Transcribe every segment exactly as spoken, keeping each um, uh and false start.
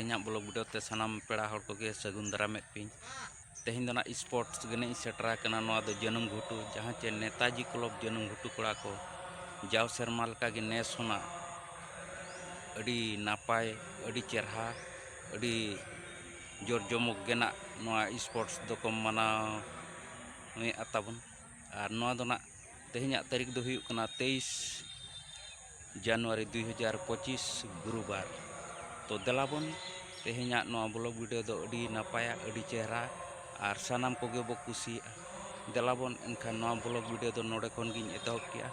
ᱤᱧᱟᱹᱜ blog video ᱛᱮ ᱥᱟᱱᱟᱢ ᱯᱮᱲᱟ ᱦᱚᱲ ᱠᱚᱜᱮ ᱥᱟᱹᱜᱩᱱ ᱫᱟᱨᱟᱢᱮᱫ ᱯᱮᱭᱟᱹᱧ᱾ ᱛᱮᱦᱮᱧ ᱫᱚ ᱱᱟᱜ ᱥᱯᱳᱨᱴᱥ ᱜᱮ ᱱᱟᱜ ᱤᱧ ᱥᱮᱴᱮᱨ ᱟᱠᱟᱱᱟ᱾ ᱱᱚᱣᱟ ᱫᱚ ᱡᱟᱹᱱᱩᱢ ᱜᱷᱩᱴᱩ, ᱡᱟᱦᱟᱸ ᱪᱮ ᱱᱮᱛᱟᱡᱤ ᱠᱞᱚᱵᱽ ᱡᱟᱹᱱᱩᱢ ᱜᱷᱩᱴᱩ ᱠᱚᱲᱟ ᱠᱚ ᱡᱟᱣ ᱥᱮᱨᱢᱟ ᱞᱮᱠᱟᱜᱮ ᱱᱮᱥ ᱦᱚᱸ ᱱᱟᱜ ᱟᱹᱰᱤ ᱱᱟᱯᱟᱭ, ᱟᱹᱰᱤ ᱪᱮᱨᱦᱟ, ᱟᱹᱰᱤ ᱡᱳᱨ ᱡᱚᱢᱚᱠ ᱜᱮ ᱱᱟᱜ ᱱᱚᱣᱟ ᱥᱯᱳᱨᱴᱥ ᱫᱚᱠᱚ ᱢᱟᱱᱟᱣᱮᱫᱼᱟ ᱛᱟᱵᱚᱱ᱾ ᱟᱨ ᱱᱚᱣᱟ ᱫᱚ ᱱᱟᱜ ᱛᱮᱦᱮᱧᱟᱜ ᱛᱟᱹᱨᱤᱠᱷ ᱫᱚ ᱦᱩᱭᱩᱜ ᱠᱟᱱᱟ ᱛᱮᱭᱤᱥ ᱡᱟᱱᱩᱣᱟᱨᱤ ᱫᱩᱭ ᱦᱟᱡᱟᱨ ᱯᱚᱸᱪᱤᱥ, ᱜᱩᱨᱩᱵᱟᱨ᱾ ᱛᱚ ᱫᱮᱞᱟ ᱵᱚᱱ, ᱛᱮᱦᱮᱧᱟᱜ ᱱᱚᱣᱟ ᱵᱞᱚᱜ ᱵᱷᱤᱰᱤᱭᱳ ᱫᱚ ᱟᱹᱰᱤ ᱱᱟᱯᱟᱭᱟ, ᱟᱹᱰᱤ ᱪᱮᱦᱨᱟ, ᱟᱨ ᱥᱟᱱᱟᱢ ᱠᱚᱜᱮ ᱵᱚ ᱠᱩᱥᱤᱭᱟᱜᱼᱟ᱾ ᱫᱮᱞᱟ ᱵᱚᱱ, ᱮᱱᱠᱷᱟᱱ ᱱᱚᱣᱟ ᱵᱞᱚᱜ ᱵᱷᱤᱰᱤᱭᱳ ᱫᱚ ᱱᱚᱰᱮ ᱠᱷᱚᱱ ᱜᱤᱧ ᱮᱛᱚᱦᱚᱵ ᱠᱮᱜᱼᱟ᱾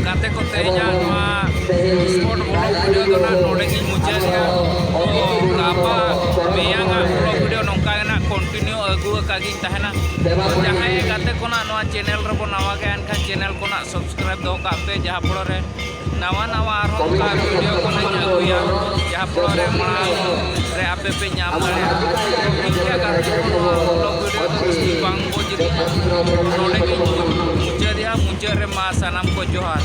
ᱜᱟᱛᱮ ᱠᱚ, ᱛᱮᱦᱮᱧᱟᱜ ᱱᱚᱣᱟ sport vlog video ᱫᱚ ᱱᱟᱜ ᱱᱚᱰᱮ ᱜᱤᱧ ᱢᱩᱪᱟᱹᱫᱮᱜᱼᱟ᱾ ᱛᱚ ᱜᱟᱯᱟ ᱢᱮᱭᱟᱝᱟᱜ vlog video ᱱᱚᱝᱠᱟ ᱜᱮ ᱱᱟᱜ continue ᱟᱹᱜᱩ ᱟᱠᱟᱫ ᱜᱤᱧ ᱛᱟᱦᱮᱱᱟ᱾ ᱛᱚ ᱡᱟᱦᱟᱸᱭ ᱜᱟᱛᱮ ᱠᱚ ᱱᱟᱜ ᱱᱚᱣᱟ channel ᱨᱮᱵᱚ ᱱᱟᱣᱟ ᱜᱮᱭᱟ, ᱮᱱᱠᱷᱟᱱ channel ᱠᱚ ᱱᱟᱜ subscribe ᱫᱚᱦᱚ ᱠᱟᱜ ᱯᱮ, ᱡᱟᱦᱟᱸ ᱯᱷᱚᱞᱚ ᱨᱮ ᱱᱟᱣᱟ ᱱᱟᱣᱟ ᱟᱨᱦᱚᱸ ᱚᱱᱠᱟ video ᱠᱚ ᱱᱟᱜ ᱤᱧ ᱟᱹᱜᱩᱭᱟ, ᱡᱟᱦᱟᱸ ᱯᱷᱚᱞᱚ ᱨᱮ ᱢᱟᱲᱟᱝ ᱨᱮ ᱟᱯᱮ ᱯᱮ ᱧᱟᱢ ᱫᱟᱲᱮᱭᱟᱜᱼᱟ᱾ ᱛᱚ ᱴᱷᱤᱠ ᱜᱮᱭᱟ ᱜᱟᱛᱮ ᱠᱚ, ᱱᱚᱣᱟ vlog video ᱫᱚ ᱡᱟᱹᱥᱛᱤ ᱵᱟᱝ ᱵᱚ ᱡᱤᱞᱤᱧᱟ, ᱱᱚᱰᱮ ᱜᱤᱧ ᱢᱩᱪᱟᱹᱫᱮᱜᱼᱟ᱾ ᱢᱩᱪᱟᱹᱫ ᱨᱮ ᱢᱟ ᱥᱟᱱᱟᱢ ᱠᱚ ᱡᱚᱦᱟᱨ᱾